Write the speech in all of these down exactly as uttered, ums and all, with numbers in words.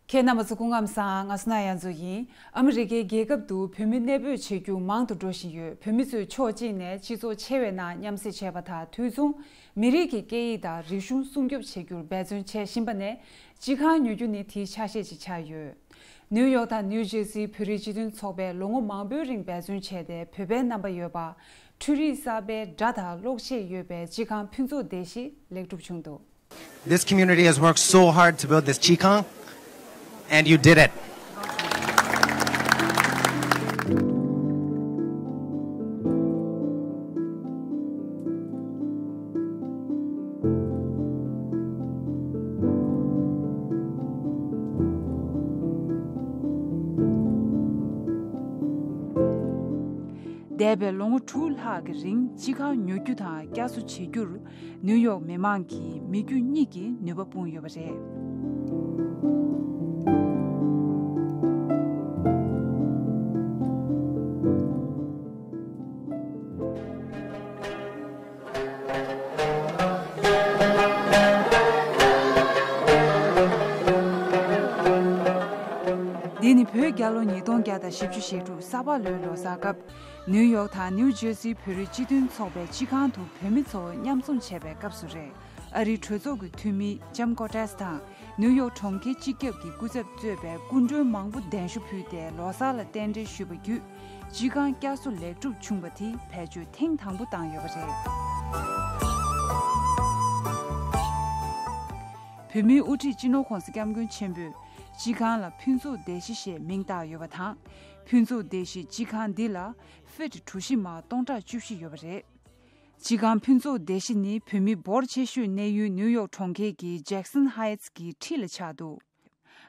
ཁྱེད་རྣམ་པ་ཚོ་སྐུ་ཁམས་བཟང་། ང་སོ་ན་ཡ་མཚོ་ཡིན། ཨ་མི་རི་ཀའི་རྒྱལ་ཁབ་ཏུ་བོད་མི་གནས་སྤོས་བྱེད་རྒྱུ་མང་དུ་འགྲོ་བཞིན་ཡོད། བོད་མི་ཚོས་ཕྱོགས་གཅིག་ནས་སྤྱི་ཚོགས་ཆེ་བའི་ནང་མཉམ་བསྲེས་བྱས་པ་དང་། དུས་མཚུངས་མི་རིགས་ཀྱི་སྐད་ཡིག་དང་རིག་གཞུང་སྲུང་སྐྱོབ་བྱེད་རྒྱུར་འབད་བརྩོན་བྱེད་བཞིན་པ་ནས། སྤྱི་ཁང་ཉོ་རྒྱུ་ནི་དེའི་ཆ་ཤས་ཤིག་ཆགས་ཡོད། ནིའུ་ཡོག་དང་ནིའུ་ཇེར་སིའི་བོད་རིགས་སྤྱི་མཐུན་ཚོགས་པས་ལོ་ངོ་མང་པོའི་རིང་འབད་བརྩོན་བྱས་ཏེ། བོད་པའི་རྣམ་པ་ཡོད་པ། འཕྲུལ་རིག་གསར་པའི་སྒྲ་དང་གློག་ཆས་ཡོད་པའི་སྤྱི་ཁང་ཕུན་ཚོགས་སྡེ་བཞི་ལེགས་གྲུབ་བྱུང་འདུག། This community has worked so hard to build this Chikang, and you did it. འདས་པའི་ལོ་ངོ་དྲུག་ལྷག་གི་རིང་སྤྱི་ཁང་ཉོ་རྒྱུ་དང་བསྐྱར་གསོ་བྱེད་རྒྱུར། ནིའུ་ཡོག་མི་མང་གིས་མི་རྒྱུ་གཉིས་ཀྱི་ནུས་པ་སྤུངས་ཡོད་པ་རེད། འདི་ནི་བོད་རྒྱལ་ལོ་ཉིས་སྟོང་བརྒྱ་དང་བཞི་བཅུ་ཞེ་དྲུག་ས་ཕག་ལོའི་ལོ་གསར་སྐབས། ནིའུ་ཡོག་དང་ནིའུ་ཇེར་སིའི་བོད་རིགས་སྤྱི་མཐུན་ཚོགས་པའི་སྤྱི་ཁང་དུ་བོད་མི་ཚོ་མཉམ་འཛོམས་བྱས་པའི་སྐབས་སུ་རེད། ཨ་རིའི་གྲོས་ཚོགས་ཀྱི་འཐུས་མི་ལྕམ་ཀོ་ཏྲེས་དང་། ནིའུ་ཡོག་གྲོང་ཁྱེར་སྤྱི་ཁྱབ་ཀྱི་སྐུ་ཚབ་གཙོས་པའི་སྐུ་མགྲོན་མང་པོ་གདན་ཞུ་ཕུལ་ཏེ། ལོ་གསར་ལ་རྟེན་འབྲེལ་ཞུས་པ་བརྒྱུད། སྤྱི་ཁང་བསྐྱར་གསོ་ལེགས་གྲུབ་བྱུང་བ་དེ་བེད་སྤྱོད་ཐེངས་དང་པོ་བཏང་ཡོད་པ་རེད། བོད་མིའི་དབུ་ཁྲིད་སྤྱི་ནོར་༧གོང་ས་༧སྐྱབས་མགོན་ཆེན་པོས་སྤྱི་ཁང་ལ་ཕུན་ཚོགས་སྡེ་བཞི་ཞེས་མིང་བཏགས་ཡོད་པ་དང་། ཕུན་ཚོགས་སྡེ་བཞི་སྤྱི་ཁང་འདི་ལ་ཕིཊ་གྲུ་བཞི་མ་སྟོང་ཕྲག་བཅུ་བཞི་ཡོད་པ་རེད། སྤྱི་ཁང་ཕུན་ཚོགས་སྡེ་བཞི་ནི་བོད་མི་འབོར་ཆེ་ཤོས་གནས་ཡུལ་ནིའུ་ཡོག་གྲོང་ཁྱེར་གྱི་ཇེག་སན་ཧའེ་ཊི་གི་འཁྲིས་ལ་ཆགས་འདུག།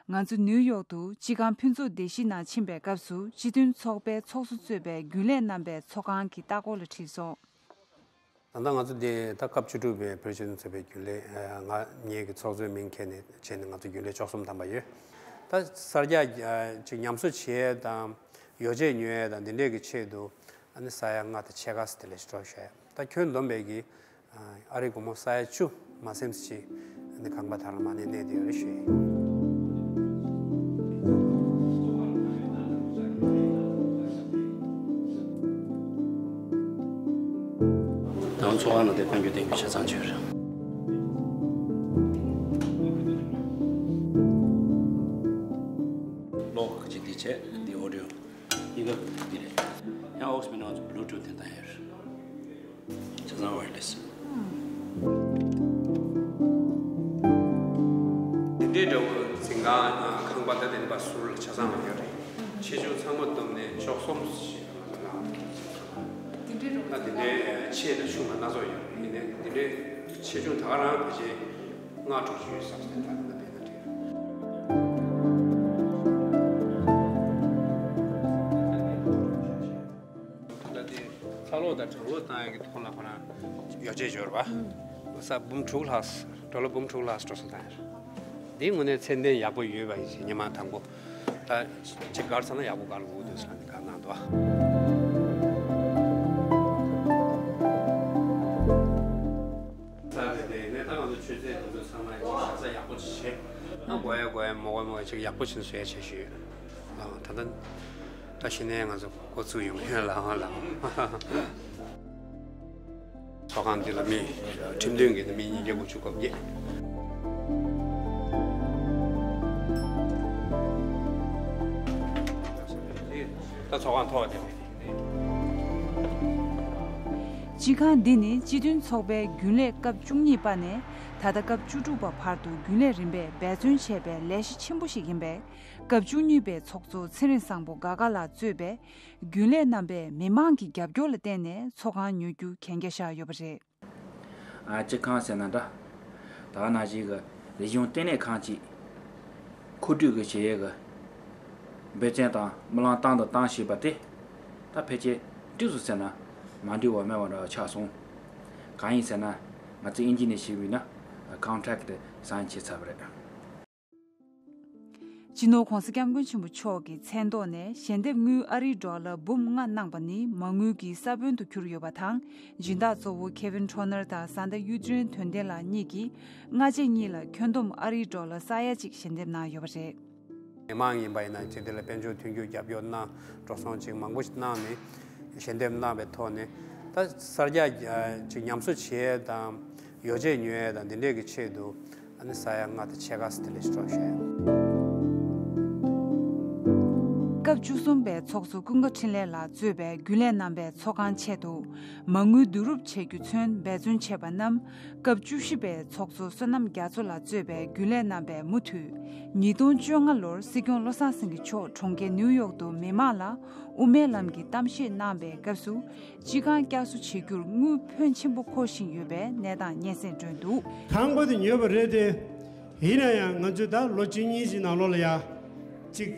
ང་ཚོ་ནིའུ་ཡོག་ཏུ་སྤྱི་ཁང་ཕུན་ཚོགས་སྡེ་བཞི་ནང་ཕྱིན་པའི་སྐབས་སུ། སྤྱི་མཐུན་ཚོགས་པའི་ཚོགས་གཙོ་གཙོས་པའི་རྒྱུན་ལས་རྣམ་པས་ཚོགས་ཁང་གི་ལྟ་སྐོར་ལ་ཁྲིད་སོང་། ད་ལྟ་ང་ཚོ་འདི་ད་སྐབས་བཅུ་དྲུག་པའི་བོད་རིགས་སྤྱི་མཐུན་ཚོགས་པའི་རྒྱུན་ལས། ང་ངེད་ཀྱི་ཚོགས་གཙོའི་མིང་འཁྱེར་ནས་བྱས་ནས། ང་ཚོ་རྒྱུན་ལས་བཅུ་གསུམ་ཐམ་པ་ཡོད། ད་གསར་རྒྱག་ཅིག་ཉམས་གསོ་བྱེད་ཡས་དང་། ཡོ་བྱད་ཉོ་ཡས་དང་འདི་འདྲས་ཀྱི་ཆེད་དུ། ཨ་ནི་ས་ཡ་ལྔ་དང་ཕྱེད་ཀ་ཙམ་དེ་ལས་ཤོར་ཤག། ད་ཁྱོན་བསྡོམས་པས་ཀྱི་ཨ་རིའི་སྒོར་མོ་ས་ཡ་བཅུ་མ་ཟིན་ཙམ་ཅིག་ཨ་ནི་ཁང་པ་དེ་རང་མ་ནས་གནས་བསྡད་ཡོད་རེད་ཞུ་ཡིན། ད་ཚོགས་ཁང་ནང་དེ་བཀའ་འགྱུར་བསྟན་རྒྱུ་ཆ་ཚང་བྱོས་རེད། གློག་གཅིག་འདི་བྱས། འདི་ཨོ་ཌིའོ། གཉིས་ཀ་འདི་རེད། ཡང་ཨོག་སི་མིན་ནང་ཚོ་བྷུ་ལུ་ཊུ་ཐི་འདི་བཏང་ཡོད་རེད། ཆ་ཚང་ཝ་ཡར་ལེ་སི། འདི་འདྲའི་འདྲ་བོ་འཛིན་ཁང་ཁང་པ་ད་དེ་འདྲ་ཟུར་ལ་ཆ་ཚང་ཡོད་རེད། ཆེ་ཆུང་ཚང་མ་བསྡོམས་ནས་བཅུ་གསུམ་ཞིག་ལ། ད་དེ་འདྲའི་ཆེ་དང་ཆུང་བ་སྣ་ཚོགས་ཡོད་རེད། ཡིན་ནའི་འདི་འདྲའི་ཆེ་ཆུང་ད་ག་རང་ཕལ་ཆེར་ལྔ་དྲུག་ཅུ་ཡོད་བསམ་སྟེ། ད་ལྟ་དཔེར་ན་འགྲིག་ད་ལྟ་དེ་ཚ་གློག་དང་གྲང་གློག་བཏང་ཡག་གི་ཐོག་ལ་ཁོ་རང་ཡོ་བྱད་འབྱོར་བ། ས་འབུམ་དྲུག་ལྷག་ཌོ་ལར་འབུམ་དྲུག་ལྷག་འགྲོ་སོང་བཏང་ཡོད། འདིའི་ངོས་ནས་ཚད་ལྡན་ཡག་པོ་ཡོད་པ་ཡིན་ཞེས་ཉི་མ་དང་པོ། ད་ཅིག་གར་ཚར་ན་ཡག་པོ་གར་འོང་འདུག་ཟེར་ནས་གར་གནང་འདུག། ས་རེད་དེ་ནས་ད་ང་ཚོ་མཆོད་རྫས་དེ་ཚོ་ཚང་མ་ཡག་པོ་ཞག་ས་ཡག་པོ་ཅིག་བྱས། ཨ་དགོས་ཡ་དགོས་ཡ་མ་དགོས་མ་དགོས་ཅིག་ཡག་པོ་ཅིག་བཟོ་ཡ་བྱེད་ཞུས་ཡོད། ཨ་ད་ལྟ་ད་གཞི་ནས་ང་ཚོ་འགོ་བཙུགས་ཡོང་ཡོད་ལ་ཨ་ལ། ཚོགས་ཁང་འདི་ལ་མི་ཁྲིམས་མཐུན་གྱི་མི་ཉིས་བརྒྱ་དགུ་བཅུ་གོ་བརྒྱད། ད་ཚོགས་ཁང་ཐོག་དེ། སྤྱི་ཁང་འདི་ནི་སྤྱི་མཐུན་ཚོགས་པའི་རྒྱུན་ལས་སྐབས་བཅུ་གཉིས་པ་ནས་ད་ལྟ་སྐབས་བཅུ་དྲུག་པ་བར་དུ་རྒྱུན་ལས་རིམ་པས་འབད་བརྩོན་བྱས་པའི་ལས་གཞི་ཆེན་པོ་ཞིག་ཡིན་པས། སྐབས་བཅུ་གཉིས་པའི་ཚོགས་གཙོ་ཚེ་རིང་བཟང་པོ་དགའ་དགའ་ལགས་གཙོས་པའི་རྒྱུན་ལས་རྣམ་པས་མི་མང་གི་རྒྱབ་སྐྱོར་ལ་བརྟེན་ནས་ཚོགས་ཁང་ཉོ་རྒྱུ་གན་རྒྱ་བཞག་ཡོད་པ་རེད། ཨ་སྤྱི་ཁང་ཟེར་ན་འདྲ། ད་ནང་བཞིན་གྱི་རིག་གཞུང་ལྟེ་གནས་ཁང་ཅིག་མཁོ་སྤྲོད་ཀྱི་བྱེད་ཡས་ཀྱི་འབད་བརྩོན་དང་སྨོན་ལམ་བཏང་དང་བཏང་བཞིན་པ་དེ། ད་ཕལ་ཆེར་འགྲིག་སོང་ཟེར་ན་མ་འགྲིག་པ་མེད་པ་འདྲ་བ་ཆགས་སོང་། གང་ཡིན་ཟེར་ན། ང་ཚོས་དབྱིན་ཇི་ནས་བཤད་པ་ཡིན་ན་ཀོན་ཊེག་ཊི་སའིན་བྱས་ཚར་བ་རེད། སྤྱི་ནོར་༧གོང་ས་༧སྐྱབས་མགོན་ཆེན་པོ་མཆོག་གི་མཚན་ཐོག་ནས་ཞལ་འདེབས་དངུལ་ཨ་རིའི་ཌོ་ལར་འབུམ་ལྔ་གནང་པ་ནི་མ་དངུལ་གྱི་ས་བོན་དུ་གྱུར་ཡོད་པ་དང་། སྦྱིན་བདག་གཙོ་བོ་ཁེ་ཝིན་ཁྲོ་ནར་དང་ཟ་འདྲ་གཡུ་སྒྲོན་དོན་ལྡན་ལགས་གཉིས་ཀྱིས་སྔ་རྗེས་གཉིས་ལ་ཁྱོན་བསྡོམས་ཨ་རིའི་ཌོ་ལར་ས་ཡ་གཅིག་ཞལ་འདེབས་གནང་ཡོད་པ་རེད། མི་མང་ཡིན་པ་ཡིན་ན་ཅིག་དེ་ལ་དཔལ་འབྱོར་མཐུན་འགྱུར་རྒྱབ་སྐྱོར་གནང་འགྲོ་སོང་ཅིག་མང་པོ་ཞིག་གནང་ནས་ཞལ་འདེབས་གནང་བའི་ཐོག་ནས་ད་གསར་རྒྱག་ཅིག་ཉམས་གསོ་བྱེད་ཡས་དང་ཡོ་བྱད་ཉོ་ཡས་དང་འདི་འདྲས་ཀྱི་ཆེད་དུ། ཨ་ནི་ས་ཡ་ལྔ་དང་ཕྱེད་ཀ་ཙམ་དེ་འདྲ་ཞིག་སྤྲོད་བཞག་ཡོད། སྐབས་བཅུ་གསུམ་པའི་ཚོགས་གཙོ་ཀུན་དགའ་འཕྲིན་ལས་ལགས་གཙོས་པའི་རྒྱུན་ལས་རྣམ་པས་ཚོགས་ཁང་ཆེད་དུ་མ་དངུལ་བསྡུ་རུབ་བྱེད་རྒྱུ་ཚུན་འབད་བརྩོན་བྱས་པ་རྣམས། སྐབས་བཅུ་བཞི་པའི་ཚོགས་གཙོ་བསོད་ནམས་རྒྱ་མཚོ་ལགས་གཙོས་པའི་རྒྱུན་ལས་རྣམ་པས་མུ་མཐུད་ཉིས་སྟོང་བཅོ་ལྔ་ལོར་སྲིད་སྐྱོང་བློ་བཟང་སེང་གེ་མཆོག་གྲོང་ཁྱེར་ནིའུ་ཡོག་ཏུ་མི་མང་ལ་དབུ་མའི་ལམ་གྱི་གཏམ་བཤད་གནང་བའི་སྐབས་སུ། སྤྱི་ཁང་བསྐྱར་གསོ་བྱེད་རྒྱུར་དངུལ་ཕོན་ཆེན་པོ་མཁོ་བཞིན་ཡོད་པའི་གནས་སྟངས་སྙན་སེང་བསྒྲོན་འདུག། ཁང་པ་དེ་ཉོས་པ་རེད་དེ། ཡིན་ན་ཡང་ང་ཚོས་ད་ལོ་གཅིག་གཉིས་ཀྱི་ནང་ལོགས་ལ་ཡ་གཅིག་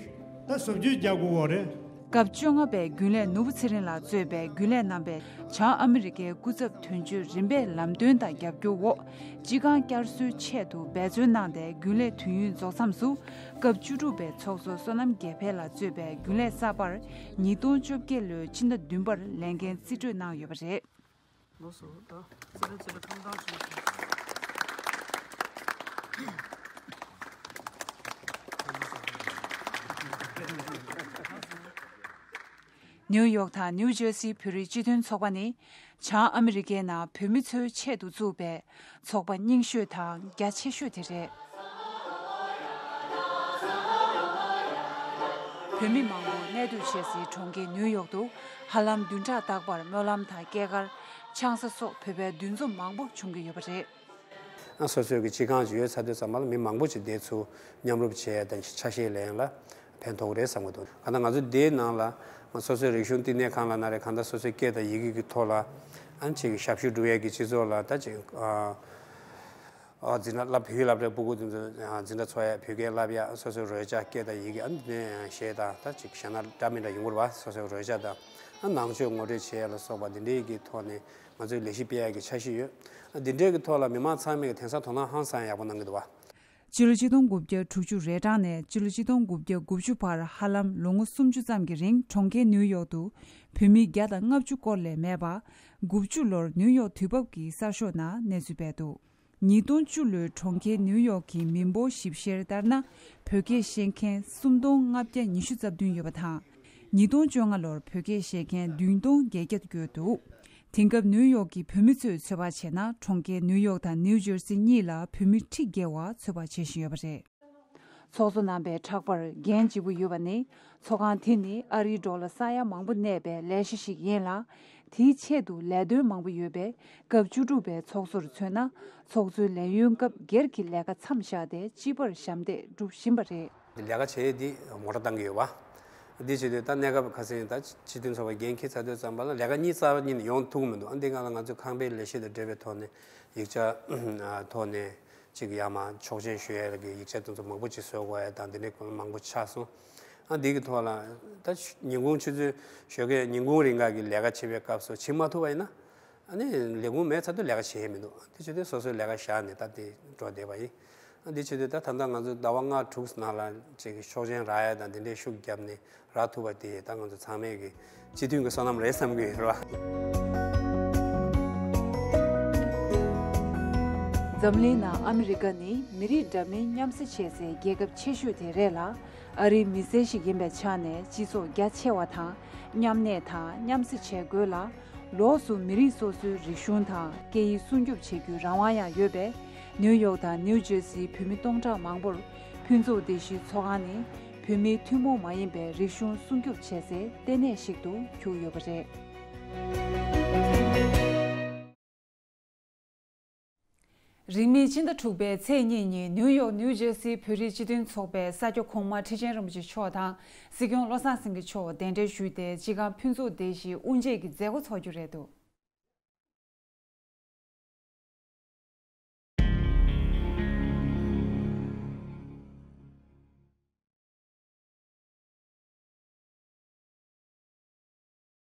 ད་བཟོ་བཅོས་རྒྱག་དགོས་ཀྱི་རེད། སྐབས་བཅོ་ལྔ་པའི་རྒྱུན་ལས་ནོར་བུ་ཚེ་རིང་ལགས་གཙོས་པའི་རྒྱུན་ལས་རྣམ་པས་བྱང་ཨ་མི་རི་ཀའི་སྐུ་ཚབ་དོན་གཅོད་རིམ་པས་ལམ་སྟོན་དང་རྒྱབ་སྐྱོར་འོག་སྤྱི་ཁང་བསྐྱར་གསོའི་ཆེད་དུ་འབད་བརྩོན་གནང་སྟེ་རྒྱུན་ལས་དུས་ཡུན་རྫོགས་མཚམས་སུ། སྐབས་བཅུ་དྲུག་པའི་ཚོགས་གཙོ་བསོད་ནམས་རྒྱལ་འཕེལ་ལགས་གཙོས་པའི་རྒྱུན་ལས་གསར་པར་ཉིས་སྟོང་བཅོ་བརྒྱད་ལོའི་ཕྱི་ཟླ་བདུན་པར་ལས་འགན་རྩིས་སྤྲོད་གནང་ཡོད་པ་རེད། ལགས་སོ། ད་ཚེ་རིང་ཚེ་རིང་ཐུགས་དམ་ཆོས། ནིའུ་ཡོག་དང་ནིའུ་ཇར་སིའི་བོད་རིགས་སྤྱི་མཐུན་ཚོགས་པ་ནི། བྱང་ཨ་མི་རི་ཀའི་ནང་བོད་མི་ཚོའི་ཆེད་དུ་བཙུགས་པའི་ཚོགས་པ་རྙིང་ཤོས་དང་རྒྱ་ཆེ་ཤོས་དེ་རེད། བོད་མི་མང་པོ་གནས་སྡོད་བྱེད་སའི་གྲོང་ཁྱེར་ནིའུ་ཡོག་ཏུ་ཧ་ལམ་བདུན་ཕྲག་རྟག་པར་སྨོན་ལམ་དང་སྐྱེས་སྐར། ཆང་ས་སོགས་བོད་པའི་འདུ་འཛོམས་མང་པོ་བྱུང་གི་ཡོད་པ་རེད། ཨ་སོ་སོའི་གི་སྤྱི་ཁང་ཅིག་ཡོད་ཚར་དུས་ཙམ་པ་ལ་མི་མང་པོ་ཅིག་དེ་ཚུར་མཉམ་རུབ་བྱས་དང་ཆ་ཤས་ལེན་ལ་ཕན་ཐོགས་རེད་བསམ་གི་འདུག། གང་ལྟར་ང་ཚོ་འདིའི་ནང་ལ་སོ་སོའི་རིག་གཞུང་བསྟི་གནས་ཁང་ལ་ན་རེ་གང་ལྟར་སོ་སོའི་སྐད་དང་ཡི་གེ་གི་ཐོག་ལ་ཨ་ཅིག་ཞབས་ཞུ་སྒྲུབ་ཡས་ཀྱི་སྤྱི་ཚོགས་ལ་ད་ཅིག་ཨ། ཨོ་འཛིན་གྲྭ་བསླབ། བོད་ཡིག་སློབ་གྲྭའི་སྤུ་གུ་དེ་ཚོ་འཛིན་གྲྭ་འཚོགས་ཡ། བོད་སྐད་བསླབ་ཡ། སོ་སོའི་རོལ་ཆ་སྐད་དང་ཡི་གེ་ཨ་ནི་དེ་ནས་གཞས་དང་ད་ཅིག་གཞས་སྣ་འདྲ་མི་འདྲ་ཡོང་གི་རེད་པ། སོ་སོའི་རོལ་ཆ་དང་ཨ་ནང་ཆོས་ངོ་སྤྲོད་བྱེད་ཡ་ལ་སོགས་པ་འདི་འདྲའི་གི་ཐོག་ནས་ང་ཚོས་ལས་གཞི་སྤེལ་ཡ་གི་འཆར་གཞི་ཡོད། ཨ་འདི་འདྲའི་གི་ཐོག་ལ་མི་མང་ཚང་མས་གི་དེང་སང་དོ་སྣང་ཧང་སང་ཡག་པོ་གནང་གི་འདུག་པ། སྤྱི་ལོ་ཆིག་སྟོང་དགུ་བརྒྱ་དྲུག་ཅུ་རེ་གྲངས་ནས་སྤྱི་ལོ་ཆིག་སྟོང་དགུ་བརྒྱ་དགུ་བཅུ་བར་ཧ་ལམ་ལོ་ངོ་སུམ་ཅུ་ཙམ་གྱི་རིང་གྲོང་ཁྱེར་ནིའུ་ཡོག་ཏུ་བོད་མི་བརྒྱ་དང་ལྔ་བཅུ་སྐོར་ལས་མེད་པ། དགུ་བཅུ་ལོར་ནིའུ་ཡོག་དུས་བབ་ཀྱི་གསར་ཤོག་ནང་གནས་ཚུལ་སྤེལ་འདུག། ཉིས་སྟོང་བཅུ་ལོའི་གྲོང་ཁྱེར་ནིའུ་ཡོག་གི་མི་འབོར་ཞིབ་བཤེར་ལྟར་ན། བོད་སྐད་ཤེས་མཁན་སུམ་སྟོང་ལྔ་བརྒྱ་ཉི་ཤུ་རྩ་བདུན་ཡོད་པ་དང་། ཉིས་སྟོང་བཅོ་ལྔ་ལོར་བོད་སྐད་ཤེས་མཁན་བདུན་སྟོང་བརྒྱད་བརྒྱ་བརྒལ་འདུག། དེང་སྐབས་ནིའུ་ཡོག་གི་བོད་མི་ཚོས་ཚོད་དཔག་བྱས་ན། གྲོང་ཁྱེར་ནིའུ་ཡོག་དང་ནིའུ་ཇར་སི་གཉིས་ལ་བོད་མི་ཁྲི་བརྒལ་བ་ཚོད་དཔག་བྱེད་བཞིན་ཡོད་པ་རེད། ཚོགས་གཙོ་རྣམ་པའི་ཕྲག་པར་འགན་ལྗིད་པོ་ཡོད་པ་ནི། ཚོགས་ཁང་དེ་ནི་ཨ་རིའི་འབྲོག་ལ་ས་ཡ་མང་པོ་གནས་པའི་ལས་གཞི་ཞིག་ཡིན་ལ། དེའི་ཆེད་དུ་ལས་དོན་མང་པོ་ཡོད་པས། སྐབས་བཅུ་དྲུག་པའི་ཚོགས་གཙོར་མཚོན་ན། ཚོགས་གཙོའི་ལས་ཡུན་སྐབས་སྒེར་གྱི་ལས་ཀ་མཚམས་བཞག་སྟེ་སྤྱི་པར་ཞབས་འདེགས་སྒྲུབ་བཞིན་པ་རེད། ལས་ཀ་བྱེད་ཡས་འདི་མོ་ཊ་བཏང་གི་ཡོད་པ། འདི་བྱེད་དུས་ད་གནས་སྐབས་ཁ་སང་ད་སྤྱི་མཐུན་ཚོགས་པའི་འགན་འཁྱེར་ཚར་དུས་ཙམ་པ་ལ་ལས་ཀ་གཉིས་རྩ་བ་ཉིད་ནས་ཡོང་ཐུབ་ཀྱི་མི་འདུག། ཨ་འདི་སྒང་ལ་ང་ཚོས་ཁང་པའི་ལས་གཞི་དང་འབྲེལ་བའི་ཐོག་ནས་ཡིག་ཆ་ཐོག་ནས་ཅིག་ཡར་མར་ཆོག་མཆན་ཞུ་ཡས་ལ་གི་ཡིག་ཆ་དེ་ཚོ་མང་པོ་ཅིག་བཟོ་དགོས་ཡས་དང་འདི་འདྲའི་མང་པོ་ཆགས་སོང་། ཨ་འདི་གི་ཐོག་ལ་ད་ཉིན་གུང་ཆུ་ཚོད་ཞོགས་ཀས་ཉིན་གུང་རིང་ག་གི་ལས་ཀ་བྱེད་པའི་སྐབས་སུ་བྱེད་མ་ཐུབ་པ་ཡིན་ན། ཨ་ནི་ལས་ཁུངས་མེད་ཚར་དུས་ལས་ཀ་བྱེད་ཡས་མི་འདུག། དེ་བྱེད་དུས་སོ་སོའི་ལས་ཀ་བཞག་ནས་ད་དེ་འགྲོ་བསྡད་པ་ཡིན། ཨ་འདི་བྱེད་དུས་ད་ད་ལྟ་ང་ཚོ་ཟླ་བ་ལྔ་དྲུག་ནང་ལ་ཅིག་གི་ཆོག་མཆན་རག་ཡ་དང་དེ་འདྲའི་ཤུགས་བརྒྱབ་ནས་རག་ཐུབ་པ་དེ་ད་ང་ཚོ་ཚང་མས་གི་སྤྱི་མཐུན་གི་བསོད་ནམས་རེད་བསམ་གི་ཡོད་རེད་བ། འཛམ་གླིང་ནང་ཨ་མི་རི་ཀ་ནི་མི་རིགས་འདྲ་མིན་མཉམ་བསྲེས་བྱེད་སའི་རྒྱལ་ཁབ་ཆེ་ཤོས་དེ་རེད་ལ། ཨ་རིའི་མི་སེར་ཞིག་ཡིན་པའི་ཆ་ནས་སྤྱི་ཚོགས་རྒྱ་ཆེ་བ་དང་མཉམ་གནས་དང་མཉམ་བསྲེས་བྱེད་དགོས་ལ། ལོགས་སུ་མི་རིགས་སོ་སོའི་རིག་གཞུང་དང་སྐད་ཡིག་སྲུང་སྐྱོབ་བྱེད་རྒྱུའི་རང་དབང་ཡང་ཡོད་པས། ནིའུ་ཡོག་དང་ནིའུ་ཇར་སིའི་བོད་མི་སྟོང་ཕྲག་མང་པོར་ཕུན་ཚོགས་སྡེ་བཞིའི་ཚོགས་ཁང་ནི་བོད་མིའི་ཐུན་མོང་མ་ཡིན་པའི་རིག་གཞུང་སྲུང་སྐྱོབ་བྱེད་སའི་ལྟེ་གནས་ཤིག་ཏུ་གྱུར་ཡོད་པ་རེད། རིང་མིན་ཕྱི་ཟླ་དྲུག་པའི་ཚེས་གཉིས་ཉིན་ནིའུ་ཡོག་ནིའུ་ཇར་སིའི་བོད་རིགས་སྤྱི་མཐུན་ཚོགས་པའི་ས་སྐྱ་གོང་མ་ཁྲི་ཆེན་རིན་པོ་ཆེ་མཆོག་དང་སྲིད་སྐྱོང་བློ་བཟང་སེང་གེ་མཆོག་གདན་འདྲེན་ཞུས་ཏེ་སྤྱི་ཁང་ཕུན་ཚོགས་སྡེ་བཞིའི་དབུ་འབྱེད་ཀྱི་མཛད་སྒོ་འཚོགས་རྒྱུ་རེད་འདུག།